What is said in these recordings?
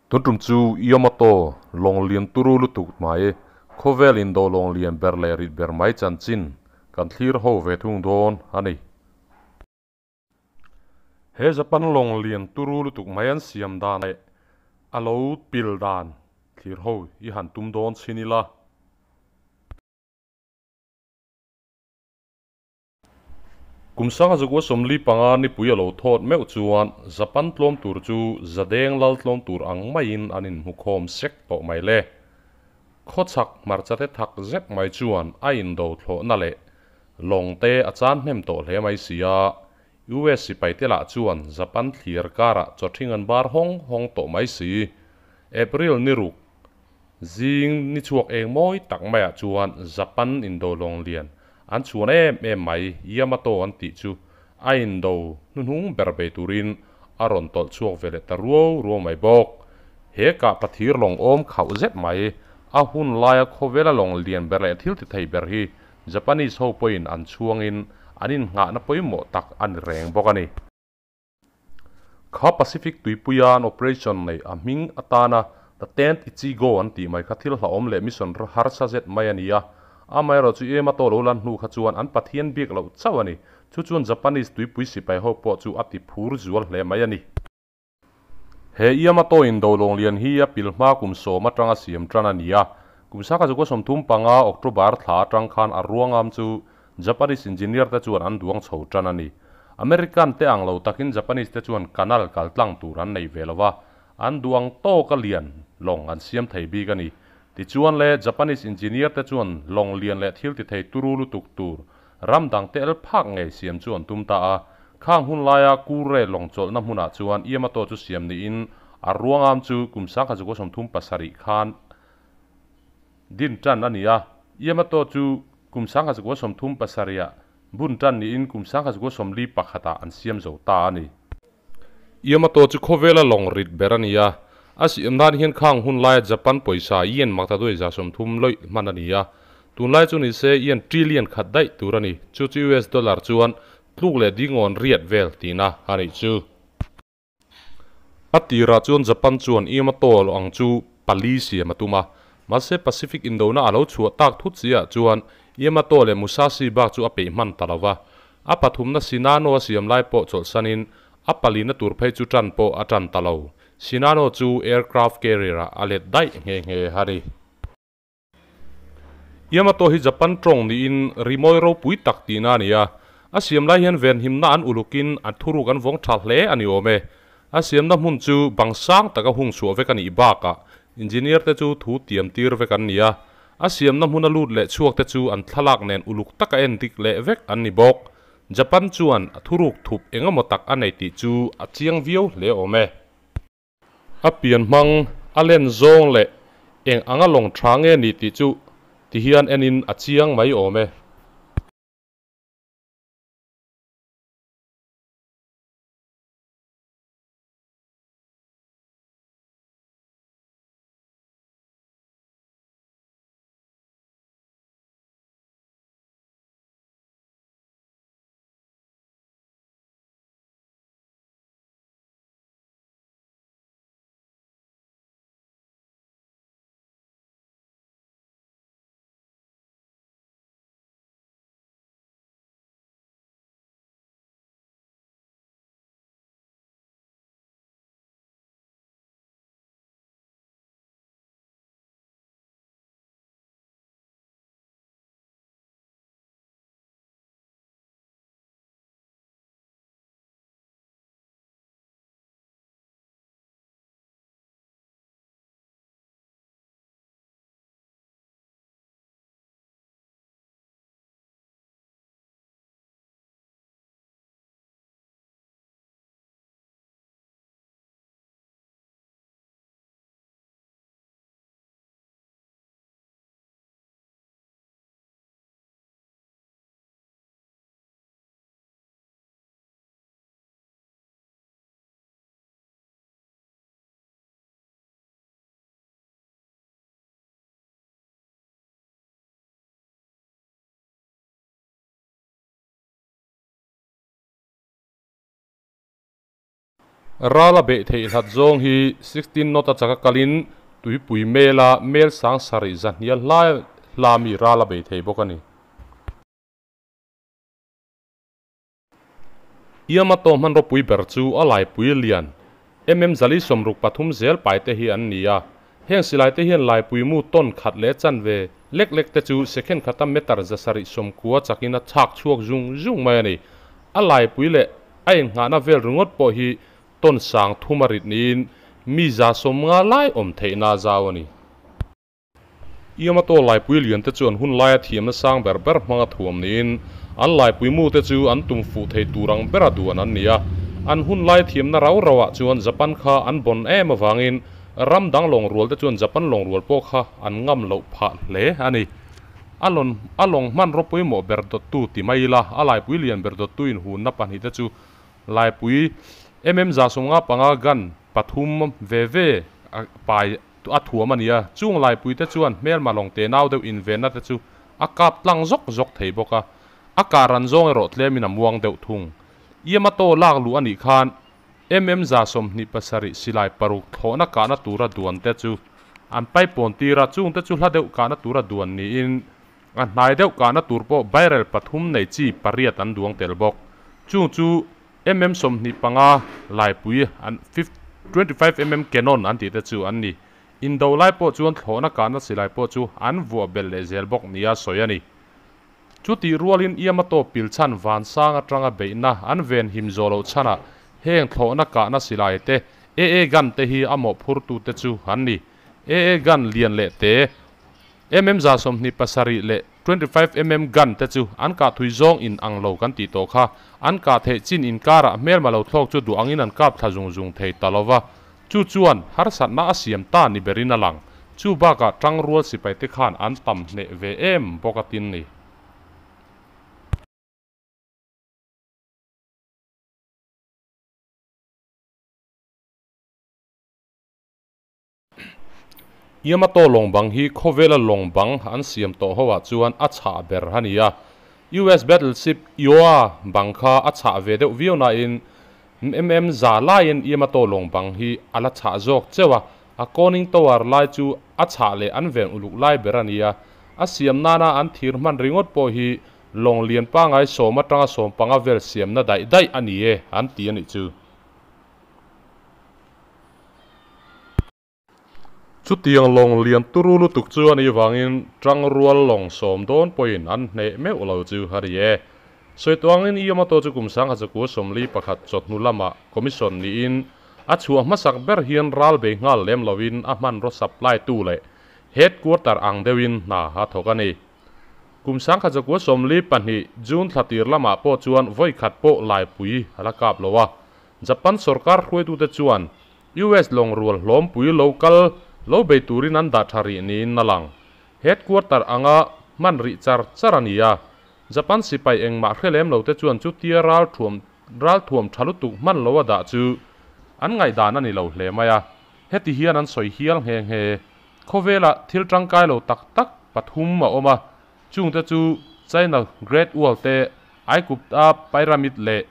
Tun tum chu Yamato lawng lian turu lutuk mai, khawvel indo lawng lian ber leh rit ber mai chanchin kan thlir ho ve thung dawn a ni. He Japan lawng lian turu lutuk mai an siam dan leh a lo pil dan thlir ho i han tum dawn chhin ila. Kum sanga zakua 45 nipui a lo thawt meuh chuan Japan tlawm tur chu zadeng lal tlawm tur ang maiin an inhmukhawm sek tawh mai le. Khawchhak hmarcha te thak zet mai chuan a indo thlawhna leh lawng te a chan hnem tawh hle mai si a. US sipai te lah chuan Japan thlir karah chawthing an bar hawng hawng tawh mai si. April ni ruk zing ni chhuak eng mawi tak maiah chuan Japan indo lawng lian an chhuan em em mai Yamato an tih chu a indo hnuhnung ber bei turin a rawn tawlh chhuak ve leh ta ruau ruau mai bawk. He kah pathir lawng awm khauh zet mai a hun laia khawvela lawng lian ber leh thil ti thei ber hi Japanese ho pawhin an chhuangin an innghahna pawimawh tak a ni reng bawk a ni. Kha Pacific tuipuia an operation nei a hming atana The Tenth Ichigo an tih mai kha thil hlauhawm leh mission harsa zet mai a ni a. Amaherawh chu Yamato lo lan hnu kha chuan an Pathian biak loh chauh a ni. Chu chuan Japanese tuipui sipai ho pawh chu a ti phur zual hle mai a ni. He Yamato indo lawng lian hi a pil hma kum 10 atanga siam tan a ni a. Kum 1935 October thla atang khan a ruangam chu Japanese engineer te chuan an duang chho tan a ni. American te ang lo takin Japanese te chuan canal kaltlang tur an nei ve lova. An duang tawk a lian lawng an siam thei bik a ni. Tichuan le Japanese engineer te chuan lawng lian leh thil ti thei turu lutuk tur ram dang te el phak ngei siam chu an tum ta a. Khang hun laia Kure lawng chawlhna hmunah chuan Yamato chu siam niin a ruangam chu kum 1937 khan din tan a ni a. Yamato chu kum 1937 bun tan niin kum 1941 an siam zo ta a ni. Yamato chu khawvela lawng rit ber a ni a. A siam dan hian khang hun laia Japan pawisa yen makta duai za 30 lawih hman a ni a. Tunlai chu ni se yen trillion khat daih tur a ni. Chu chu US dollar chuan tluk leh dingawn riat vel tina a nih chu. A tirah chuan Japan chuan Yamato ang chu pali siam a tum a. Mahse Pacific Indona a lo chhuah tak thut chiah chuan Yamato leh Musashi bak chu a peih hman ta lova. A pathumna Shinano a siam lai pawh chawlhsanin a palina tur phei chu tan pawh a tan ta lo. Shinano chu aircraft carrier a let daih nghe nghe a ni. Yamato hi Japan tawng niin rimawi ropui tak tihna a ni a. A siam lai hian ven himna an ulukin an thuruk an vawng tha hle a ni awm e. A siamna hmun chu bang sang taka hung chhuah vek a nih bakah engineer te chu thu tiam tir vek an ni a. A siamna hmun a lut leh chhuak te chu an thlalak nen uluk taka en dik leh vek an ni bawk. Japan chuan thuruk thup engemaw tak a nei tih chu a chiang viau hle awm e. A pian hmang a len zawng leh eng anga lawng tha nge ni tih chu ti hian enin a chiang mai awm e. Rala beih theih hlat zawng hi 16 knot a chaka kalin tuipui mela mel sang sarih zahnial hlai hla mi rala bei thei bawk a ni. Yamato hmanraw pui ber chu a laipui lian mm zali sawmruk pathum zel pai te hi an ni a. Heng silai te hian laipui mu ton khat leh chanve lek lek te chu second khata meter zasarih sawmkua chakin a chhak chhuak zung zung mai a ni. A laipui leh a inngahna vel ringawt pawh hi ton sang thum a rit niin mi za sawmnga lai awm theihna a zau a ni. Yamato laipui lian te chu an hun laia thiamna sang ber ber hmanga thuam niin an laipui mu te chu an tum fuh thei tur ang bera duan an ni a. An hun lai thiamna rau rauah chuan Japan kha an bawn em avangin ram dang lawng rual te chuan Japan lawng rual pawh kha an ngam loh phah hle a ni. A lawn a lawng hmanraw pawimawh ber dawttu ti mai ila a laipui lian ber dawttu inhunna pahnih te chu laipui mm 155 gun pathum ve ve pai a thuam a ni a. Chung laipui te chuan hmelma lawng te nau deuh invenna te chu a kap tlang zawk zawk thei bawk a. A kah ran zawng erawh tlemin a muang deuh thung. Yamato lak luh a nih khan mm 27 silai paruk thlawhna kahna tura duan te chu an paipawn tir a, chung te chu hla deuh kahna tura duan niin a hnai deuh kahna tur pawh barrel pathum nei chi pariat an duang tel bawk. Chung chu mm 25 laipui an 25 mm cannon an tih te chu an ni. Indo lai pawh chuan thlawhna kahna silai pawh chu an vuah belh leh zel bawk nia sawi a ni. Chutih rualin Yamato pil chhan van sang atanga beihna an ven him zawh loh chhanah heng thlawhna kahna silai te AA gun te hi a mawhphurtu te chu an ni. AA gun lian leh te mm 27 leh 25 mm gun te chu an kah thui zawng in ang lo kan tih tawh kha. An kah theih chin inkarah hmelma lo thlawk chu duh angin an kap thla zung zung thei ta lova. Chu chuan harsatna a siam ta ni berin a lang. Chu bakah tangrual sipai te khan an tam hneh ve em bawk a tin ni. Yamato lawng bang hi khawvela lawng bang an siam tawh ho ah chuan a chhah ber a ni a. US battleship Iowa bang kha a chhah ve deuh viau nain mm za laiin Yamato lawng bang hi a la chhah zawk cheuh a. A conning tower lai chu a chhah leh an ven uluk lai ber a ni a. A siam nana an thir hman ringawt pawh hi lawng lian pangai sawm atanga sawm panga vel siamna daih daih a ni e an ti a nih chu. Chutiang lawng lian turu lutuk chu a nih vangin tangrual lawng sawm dawn pawhin an hneh meuh lo chu a ni e. Sawituangin Yamato chu kum 1941 chawhnu lamah commission niin a chhuah hmasak ber hian ral bei nghal lem lovin a hmanraw supply tu leh headquarter ang deuhin hna a thawk a ni. Kum 1942 June thla tir lamah pawh chuan vawi khat pawh laipui a la kap lo a. Japan sorkar hruaitute chuan US lawng rual hlawmpui lo kal lo bei turin an dah tha rih niin a lang. Headquarter anga hman rih char char a ni a. Japan sipai engmah hre lem lo te chuan chutia ral thuam ral thuam tha lutuk hman lo a dah chu an ngaihdan a ni lo hle mai a. Heti hian an sawi hial nghe nghe. Khawvela thil tangkai lo tak tak pathum a awm a. Chungte chu China Great Wall te, Aigupta Pyramid leh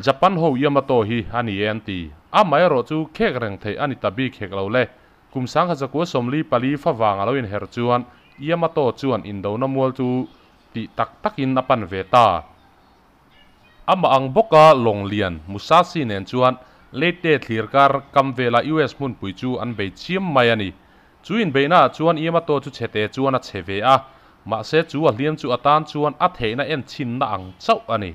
Japan ho Yamato hi a ni e an ti. Amaherawh chu khek reng theih a ni ta bik hek lo le. Kum 1944 fa vang a lo inher chuan Yamato chuan indona mual chu tih tak takin a pan ve ta. Amah ang bawka lawng lian Musashi nen chuan Leyte thlir kar kam vela US hmunpui chu an bei chiam mai a ni. Chu inbeihnaah chuan Yamato chu chhete chuan a chhe ve a, mahse chu a hliam chu atan chuan a theihna enchinna ang chauh a ni.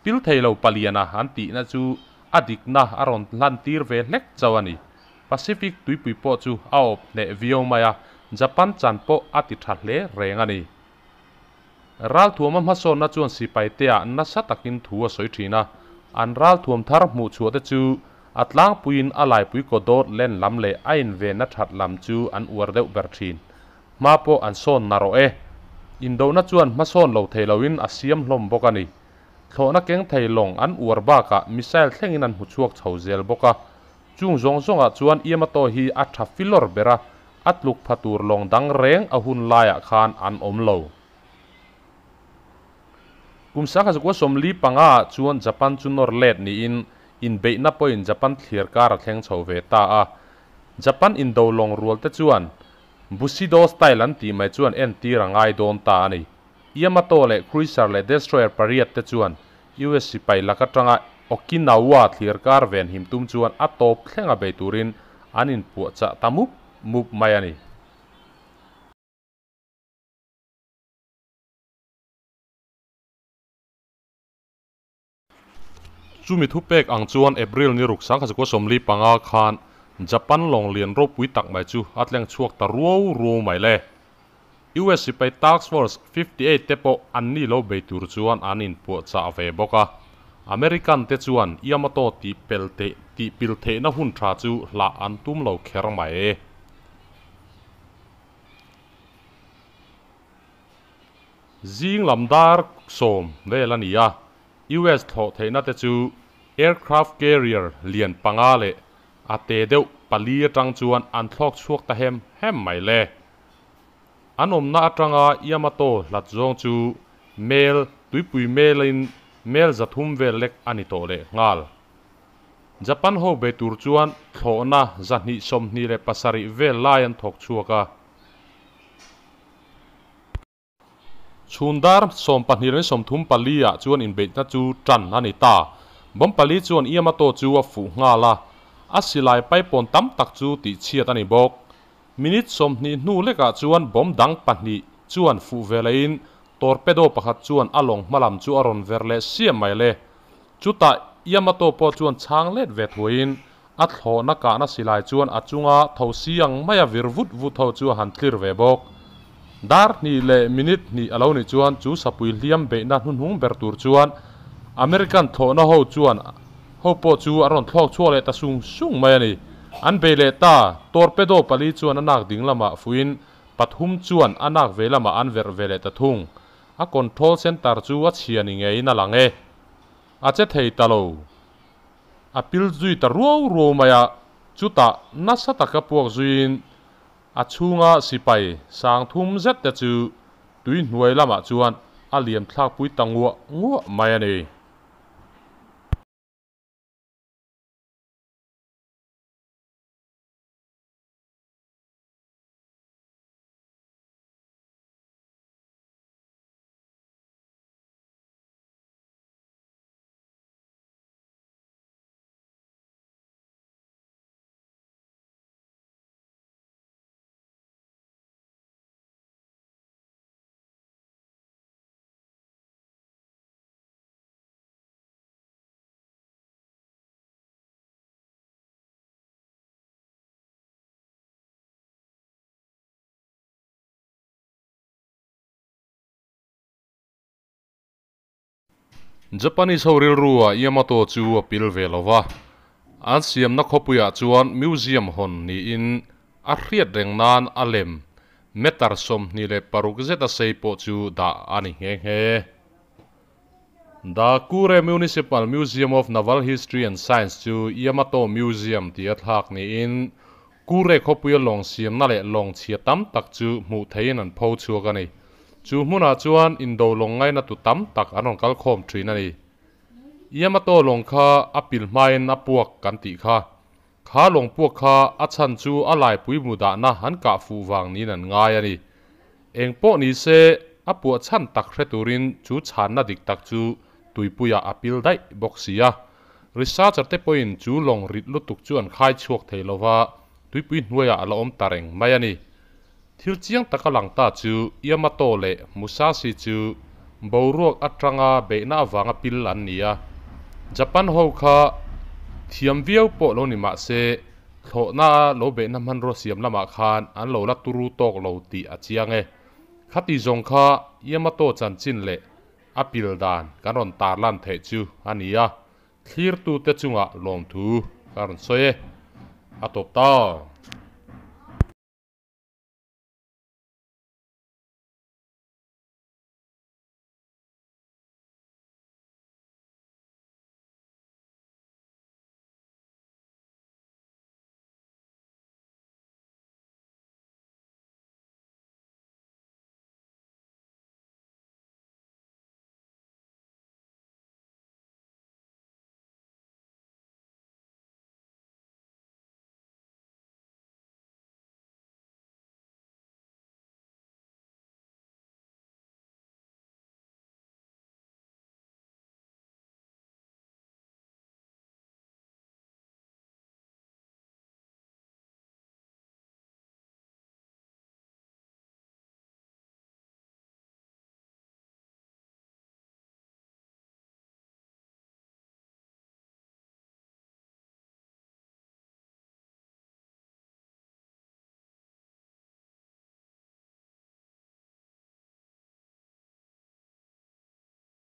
Pil thei lo paliana an tihna chu a dikna a rawn hlan tir ve hlek chauh a ni. Pacific tuipui pawh chu a awp hneh viau mai a, Japan chan pawh a ti tha hle reng a ni. Ralthuama hmasawnna chuan sipai teah nasa takin thu a sawi thin a, an ralthuam thar hmuh chhuah te chu a tlangpuiin a laipui kaw dawt len lam leh a invenna that lam chu an uar deuh ber thin. Hma pawh an sawn na rawh e. Indona chuan hmasawn lo thei loin a siam hlawm bawk a ni. Thlawhna keng thei lawng an uar bakah missile thlengin an hmu chhuak chho zel bawk a. Chung zawng zawngah chuan Yamato hi a tha filawr ber a, a tluk pha tur lawng dang reng a hun laiah khan an awm lo. Kum 1945 ah chuan Japan chu nawr let niin Inbeihna pawhin Japan thliar kar a thleng chho ve ta a. Japan indo lawng rual te chuan Bushido style an tih mai chuan entir a ngai dawn ta a ni. Yamato leh Cruiser leh Destroyer pariat te chuan US sipai lak atanga Okinawa thliar kar ven him tum chuan a tawp thlenga bei turin an inpuahchah ta mup mup mai a ni. Chumi thupek ang chuan April ni ruk 1945 khan Japan lawng lian ropui tak mai chu a tleng chhuak ta ruau ruau mai le. US sipai Task Force 58 te pawh anni lo bei tur chuan an inpuahchah ve bawk a. American te chuan Yamato tih pel theih tih pil theihna hun tha chu hlah an tum lo kher mai. Zing lam dar 10 vel a ni a, US thlawh theihna te chu aircraft carrier lian panga leh a te deuh pali atang chuan an thlawk chhuak ta hem hem mai le. An awmna atanga Yamato hlat zawng chu mel tuipui melin mel 300 vel lek a ni tawh leh nghal. Japan ho bei tur chuan thlawhna 227 vel lai an thawk chhuak a. Chhun dar 12:34 ah chuan inbeihna chu tan a ni ta. Bomb pali chuan Yamato chu a fuh nghal a, a silai paipawn tam tak chu tih chhiat a ni bawk. Minute 20 hnu lekah chuan bomb dang pahnih chuan fuh velein torpedo pakhat chuan a lawng hmalam chu a rawn ver leh siam mai le. Chutah Yamato pawh chuan chhang let ve thuaiin a thlawhna kahna silai chuan a chunga tho si ang maia vir vut vut ho chu a han tlir ve bawk. Dar hnih leh minute hnih a lo nih chuan chu sapui hliam beihna hnuhnung ber tur chuan American thlawhna ho chuan ho pawh chu a rawn thlawk chhuak leh ta sung sung mai a ni. An bei leh ta, torpedo pali chuan a nak ding lamah fuhin pathum chuan a nak ve lamah an verh ve leh ta thung. A control center chu a chhia ni ngeiin a lang e. A che thei ta lo. A pil zui ta ruau ruau mai a, chutah nasa taka puak zuiin a chhunga sipai 3000 zet te chu tui hnuai lamah chuan a liam thlakpui ta nguah nguah mai a ni. Japanese ho rilru ah Yamato chu a pil ve lova, an siamna khawpuiah chuan museum hawn niin a hriat reng nan a lem meter 26 zet a sei pawh chu dah a ni nghe nghe. The Kure Municipal Museum of Naval History and Science chu Yamato Museum tih a thlak niin Kure khawpuia lawng siamna leh lawng chhia tam tak chu hmuh theihin an pho chhuak a ni. Chu hmunah chuan indo lawng ngaina tu tam tak an rawn kal khawm thin a ni. Yamato lawng kha a pil hmain a puak kan tih kha. Kha lawng puak kha a chhan chu a laipui mu dahna an kah fuh vang niin an ngai a ni. Eng pawh ni se a puah chhan tak hre turin chu chhanna dik tak chu tuipuiah a pil daih bawk si a. Researcher te pawhin chu lawng rit lutuk chu an khai chhuak thei lova, tuipui hnuaiah a la awm ta reng mai a ni. Thil chiang taka lang ta chu Yamato leh Musashi chu boruak atanga beihna avanga pil an ni a. Japan ho kha thiam viau pawh lo ni mah se thlawhna lo beihna hmanrua siam lamah khan an lo la turu tawk lo tih a chiang e. Khati zawng kha Yamato chanchin leh a pil dan kan rawn tarlan theih chu a ni a. Thlirtute chungah lawmthu ka rawn sawi e. A tawp ta.